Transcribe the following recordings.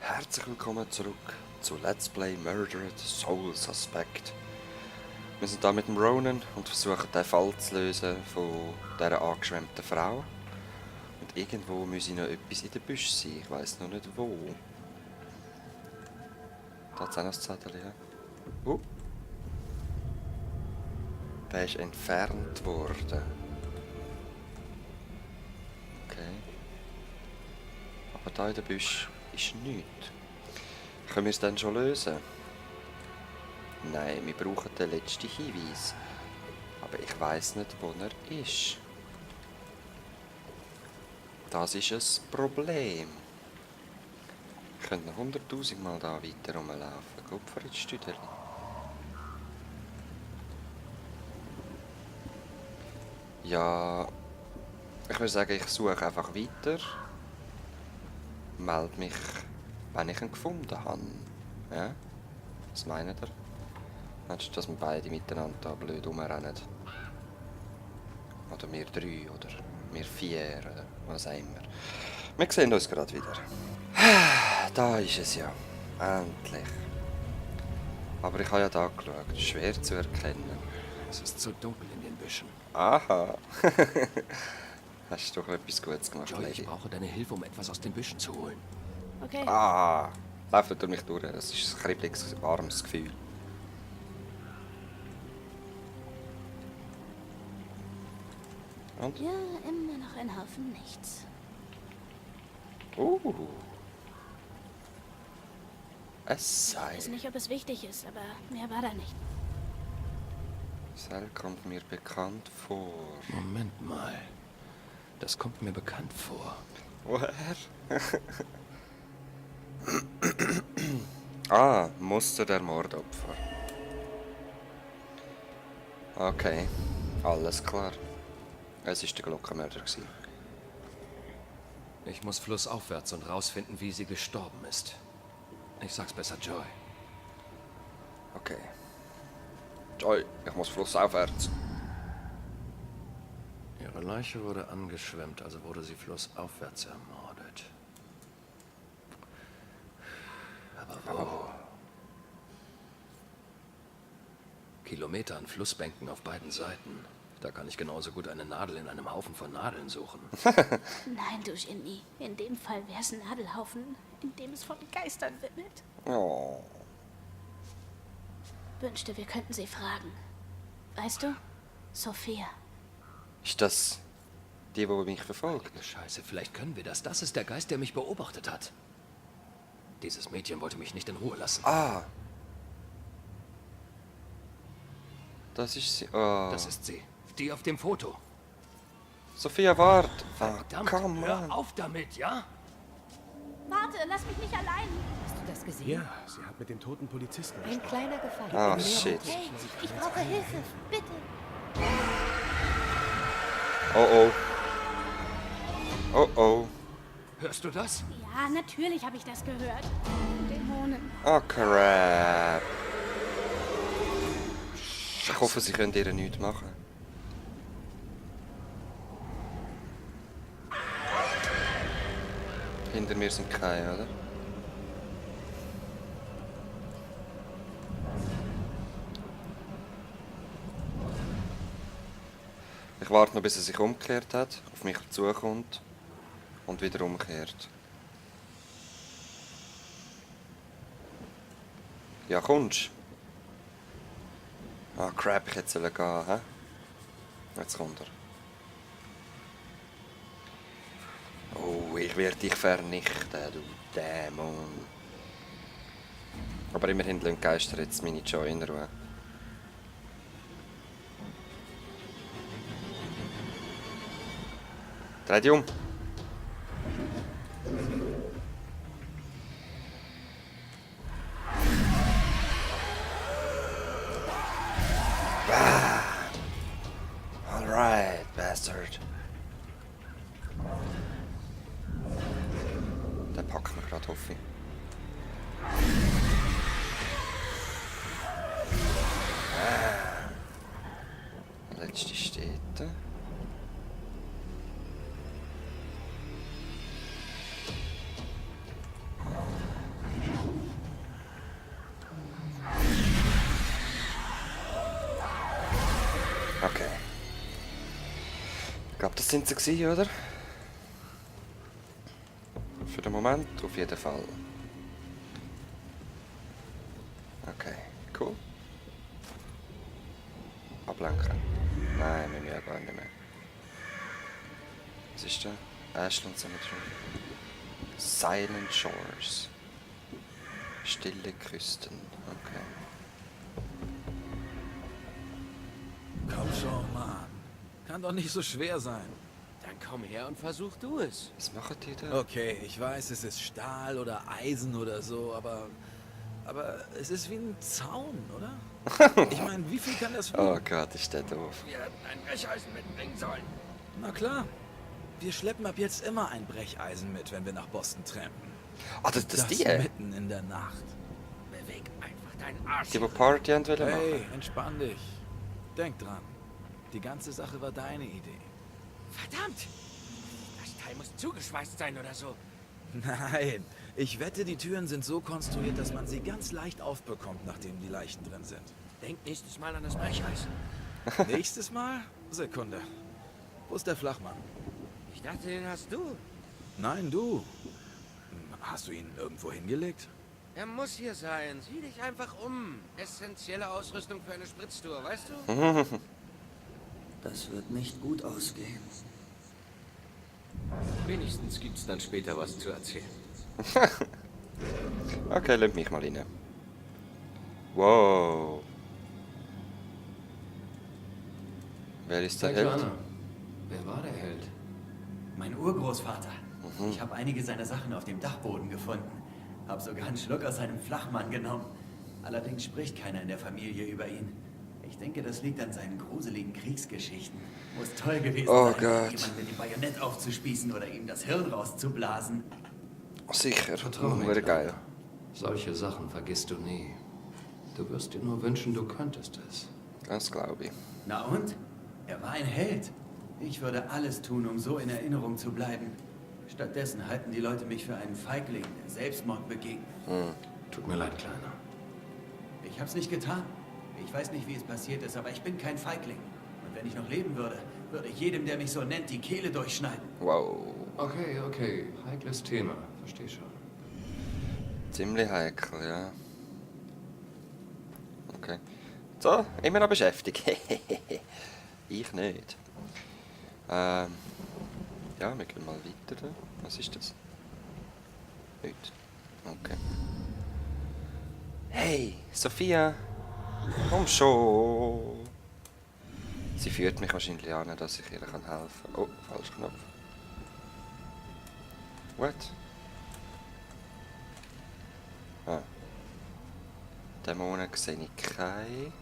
Herzlich willkommen zurück zu Let's Play Murdered Soul Suspect. Wir sind da mit dem Ronan und versuchen den Fall zu lösen von dieser angeschwemmten Frau. Und irgendwo muss noch etwas in den Büsch sein, ich weiss noch nicht wo. Da hat es auch noch das Zettel, ja. Der ist entfernt worden. Okay. Aber da in den Büsch ist nichts. Können wir es dann schon lösen? Nein, wir brauchen den letzten Hinweis. Aber ich weiss nicht, wo er ist. Das ist ein Problem. Ich könnte noch 100'000 Mal da weiter rumlaufen. Kupfer ins Stüderli. Ja, ich würde sagen, ich suche einfach weiter. Melde mich, wenn ich ihn gefunden habe. Ja? Was meint ihr? Anstatt dass wir beide miteinander da blöd rumrennen. Oder wir drei, oder wir vier, oder was auch immer. Wir sehen uns gerade wieder. Da ist es ja. Endlich. Aber ich habe ja da geschaut. Schwer zu erkennen. Es ist zu dunkel in den Büschen. Aha. Hast du doch etwas Gutes gemacht, Joy, ich Lady. brauche deine Hilfe, um etwas aus den Büschen zu holen. Okay. Ah, läuft durch mich durch. Das ist ein kribbeliges, warmes Gefühl. Und? Ja, immer noch ein Haufen nichts. Ein Ich Seil. weiß nicht, ob es wichtig ist, aber mehr war da nicht. Seil kommt mir bekannt vor. Moment mal. Das kommt mir bekannt vor. Woher? Ah, Muster der Mordopfer. Okay, alles klar. Es war der Glockenmörder. Ich muss flussaufwärts und rausfinden, wie sie gestorben ist. Ich sag's besser, Joy. Okay. Joy, ich muss flussaufwärts. Ihre Leiche wurde angeschwemmt, also wurde sie flussaufwärts ermordet. Aber wo? Kilometer an Flussbänken auf beiden Seiten. Da kann ich genauso gut eine Nadel in einem Haufen von Nadeln suchen. Nein, du Genie. In dem Fall wär's ein Nadelhaufen, in dem es von Geistern wimmelt. Oh. Wünschte, wir könnten sie fragen. Weißt du? Sophia. Ist das die mich verfolgt? Scheiße, vielleicht können wir das. Das ist der Geist, der mich beobachtet hat. Dieses Mädchen wollte mich nicht in Ruhe lassen. Ah. Das ist sie. Oh. Das ist sie. Die auf dem Foto. Sophia, wart. Ah, Verdammt, come hör on. auf damit, ja? Warte, lass mich nicht allein. Hast du das gesehen? Ja, sie hat mit dem toten Polizisten Ein kleiner Gefallen. Ah, shit. Hey, ich brauche Hilfe. Bitte. Oh oh. Oh oh. Hörst du das? Ja, natürlich habe ich das gehört. Dämonen. Oh crap. Ich hoffe, sie können ihr nichts machen. Hinter mir sind keine, oder? Ich warte noch, bis er sich umgekehrt hat, auf mich zukommt und wieder umkehrt. Ja, kommst du? Ah, crap, ich hätte sollen gehen, hä? Jetzt kommt er. Oh, ich werde dich vernichten, du Dämon. Aber immerhin lassen die Geister jetzt meine Joy in Ruhe. Dreh dich um. Alright, bastard. Der packt mich gerade, hoffe ich. Der letzte steht da. das sind sie gewesen, oder? Für den Moment auf jeden Fall. Okay, cool. Ablenken. Nein, wir müssen ja gar nicht mehr. Was ist da? Ashland Cemetery. Silent Shores. Stille Küsten. Okay. Komm schon, Mann. Kann doch nicht so schwer sein. Dann komm her und versuch du es. Was machen die da? Okay, ich weiß, es ist Stahl oder Eisen oder so, aber es ist wie ein Zaun, oder? Ich meine, wie viel kann das Oh wiegen? Gott, ist der doof. Wir hätten ein Brecheisen mitbringen sollen. Na klar. Wir schleppen ab jetzt immer ein Brecheisen mit, wenn wir nach Boston trampen. Ah, das ist die? mitten in der Nacht. Beweg einfach deinen Arsch. Die Party haben wollen Hey, machen. entspann dich. Denk dran. Die ganze Sache war deine Idee. Verdammt! Das Teil muss zugeschweißt sein oder so. Nein, ich wette, die Türen sind so konstruiert, dass man sie ganz leicht aufbekommt, nachdem die Leichen drin sind. Denk nächstes Mal an das Brecheisen. Nächstes Mal? Sekunde. Wo ist der Flachmann? Ich dachte, den hast du. Nein, du. Hast du ihn irgendwo hingelegt? Er muss hier sein. Sieh dich einfach um. Essentielle Ausrüstung für eine Spritztour, weißt du? Das wird nicht gut ausgehen. Wenigstens gibt's dann später was zu erzählen. Okay, lass mich mal rein. Wow. Wer ist der Held? Joanna, wer war der Held? Mein Urgroßvater. Ich habe einige seiner Sachen auf dem Dachboden gefunden. Hab sogar einen Schluck aus seinem Flachmann genommen. Allerdings spricht keiner in der Familie über ihn. Ich denke, das liegt an seinen gruseligen Kriegsgeschichten. Muss toll gewesen Oh sein, Gott. jemanden mit dem Bajonett aufzuspießen oder ihm das Hirn rauszublasen. Sicher. Vertrau mir, Wäre geil. Joanna. Solche Sachen vergisst du nie. Du wirst dir nur wünschen, du könntest es. Das glaube ich. Na und? Er war ein Held. Ich würde alles tun, um so in Erinnerung zu bleiben. Stattdessen halten die Leute mich für einen Feigling, der Selbstmord begegnet. Tut mir leid, Kleiner. Ich hab's nicht getan. Ich weiß nicht, wie es passiert ist, aber ich bin kein Feigling. Und wenn ich noch leben würde, würde ich jedem, der mich so nennt, die Kehle durchschneiden. Wow. Okay. Heikles Thema. Versteh schon. Ziemlich heikel, ja. Okay. So, immer noch beschäftigt. Ich nicht. Ja, wir gehen mal weiter. Was ist das? Nicht. Okay. Hey, Sophia! Komm schon! Sie führt mich wahrscheinlich an, dass ich ihr helfen kann. Oh, falscher Knopf. What? Ah. Dämonen sehe ich keine.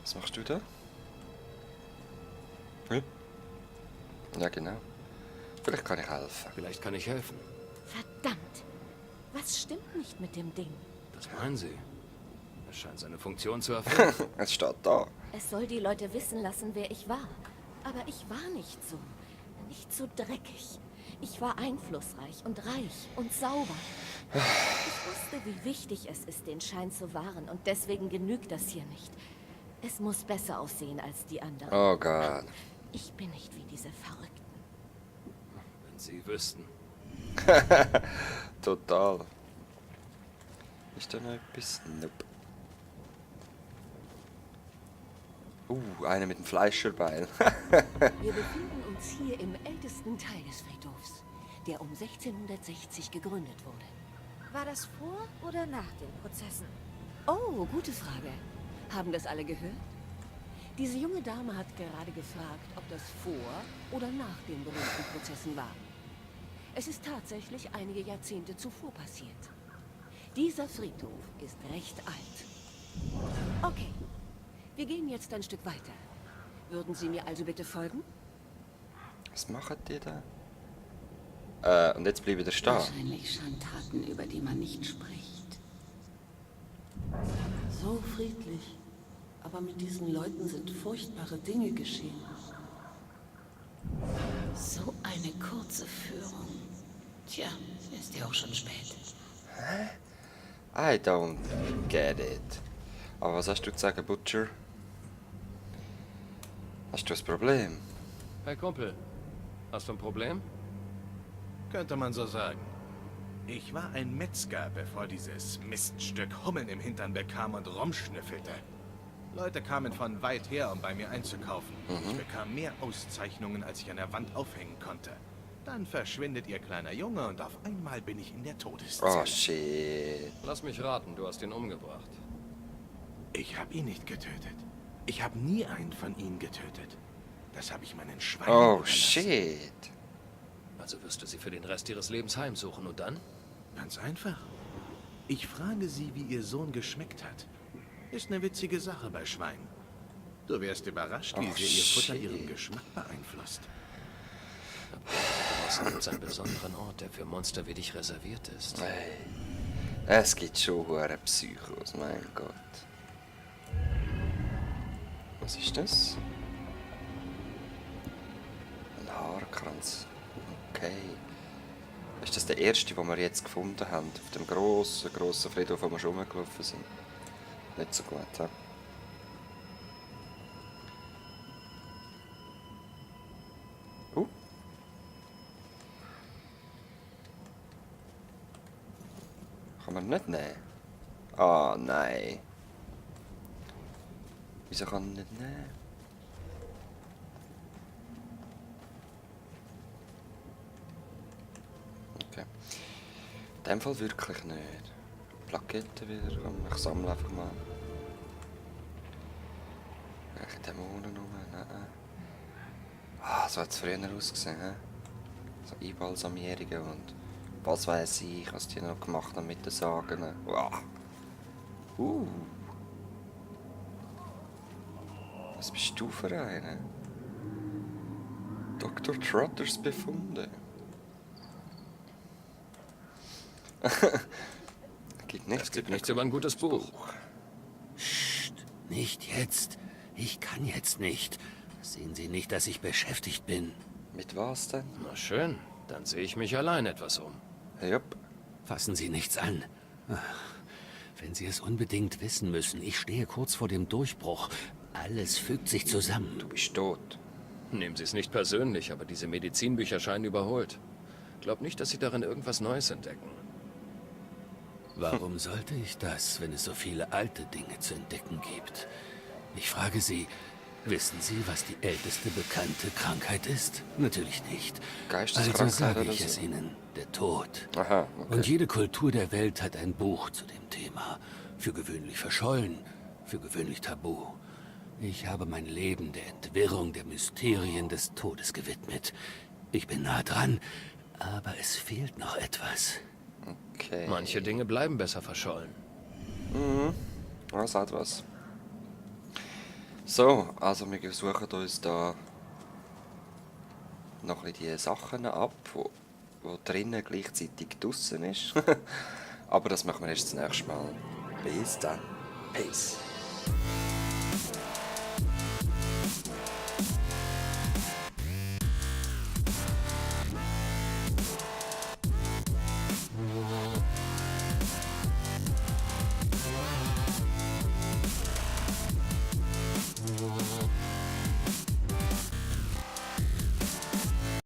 Was machst du da? Hm? Ja, genau. Vielleicht kann ich helfen. Vielleicht kann ich helfen. Verdammt! Was stimmt nicht mit dem Ding? Was meinen Sie? Es scheint seine Funktion zu erfüllen. Es steht da. Es soll die Leute wissen lassen, wer ich war. Aber ich war nicht so. Nicht so dreckig. Ich war einflussreich und reich und sauber. Ich wusste, wie wichtig es ist, den Schein zu wahren. Und deswegen genügt das hier nicht. Es muss besser aussehen als die anderen. Oh Gott. Ich bin nicht wie diese Verrückten. Wenn Sie wüssten. Total. Ist da noch etwas? Nope. Einer mit dem Fleischerbeil. Wir befinden uns hier im ältesten Teil des Friedhofs, der um 1660 gegründet wurde. War das vor oder nach den Prozessen? Oh, gute Frage. Haben das alle gehört? Diese junge Dame hat gerade gefragt, ob das vor oder nach den berühmten Prozessen war. Es ist tatsächlich einige Jahrzehnte zuvor passiert. Dieser Friedhof ist recht alt. Okay, wir gehen jetzt ein Stück weiter. Würden Sie mir also bitte folgen? Was machen die da? Und jetzt bleibe ich da stehen. Wahrscheinlich Schandtaten, über die man nicht spricht. So friedlich. Aber mit diesen Leuten sind furchtbare Dinge geschehen. So eine kurze Führung. Tja, ist ja auch schon spät. I don't get it. Aber was hast du zu sagen, Butcher? Hast du ein Problem? Hey Kumpel, hast du ein Problem? Könnte man so sagen. Ich war ein Metzger, bevor dieses Miststück Hummeln im Hintern bekam und rumschnüffelte. Leute kamen von weit her, um bei mir einzukaufen. Ich bekam mehr Auszeichnungen, als ich an der Wand aufhängen konnte. Dann verschwindet ihr kleiner Junge und auf einmal bin ich in der Todeszelle. Oh shit. Lass mich raten, du hast ihn umgebracht. Ich habe ihn nicht getötet. Ich habe nie einen von ihnen getötet. Das habe ich meinen Schweinen Oh überlassen. shit. Also wirst du sie für den Rest ihres Lebens heimsuchen und dann? Ganz einfach. Ich frage sie, wie ihr Sohn geschmeckt hat. Ist eine witzige Sache bei Schweinen. Du wärst überrascht, wie Oh, sehr ihr Futter shit. ihren Geschmack beeinflusst. Draußen gibt es einen besonderen Ort, der für Monster wie dich reserviert ist. Hey. Es gibt schon hure Psychos, mein Gott. Was ist das? Ein Haarkranz. Okay. Ist das der erste, den wir jetzt gefunden haben? Auf dem grossen Friedhof, wo wir schon rumgelaufen sind? Nicht so gut, hä? Kann man nicht nehmen? Ah, nein. Wieso kann man nicht nehmen? Okay. In dem Fall wirklich nicht. Plakette wieder, ich sammle einfach mal. Echt Dämonen rum, nein. Ah, so hat es früher ausgesehen, hä? So Einbalsamierungen und was weiß ich, was die noch gemacht haben mit den Sagen. Wow. Was bist du für eine? Dr. Trotters Befunde. Gibt nichts, Es gibt nichts über ein gutes Buch. Psst, nicht jetzt. Ich kann jetzt nicht. Sehen Sie nicht, dass ich beschäftigt bin? Mit was denn? Na schön, dann sehe ich mich allein etwas um. Jupp. Fassen Sie nichts an. Ach, wenn Sie es unbedingt wissen müssen, ich stehe kurz vor dem Durchbruch. Alles fügt sich zusammen. Du bist tot. Nehmen Sie es nicht persönlich, aber diese Medizinbücher scheinen überholt. Glaub nicht, dass Sie darin irgendwas Neues entdecken. Warum sollte ich das, wenn es so viele alte Dinge zu entdecken gibt? Ich frage Sie, wissen Sie, was die älteste bekannte Krankheit ist? Natürlich nicht. Geisteskrankheit Also sage oder ich es so? Ihnen, der Tod. Aha, okay. Und jede Kultur der Welt hat ein Buch zu dem Thema. Für gewöhnlich verschollen, für gewöhnlich tabu. Ich habe mein Leben der Entwirrung der Mysterien des Todes gewidmet. Ich bin nah dran, aber es fehlt noch etwas. Okay. Manche Dinge bleiben besser verschollen. Was hat was? So, also wir suchen uns da noch ein die Sachen ab, wo drinnen gleichzeitig draussen ist. Aber das machen wir erst das nächste Mal. Bis dann. Peace.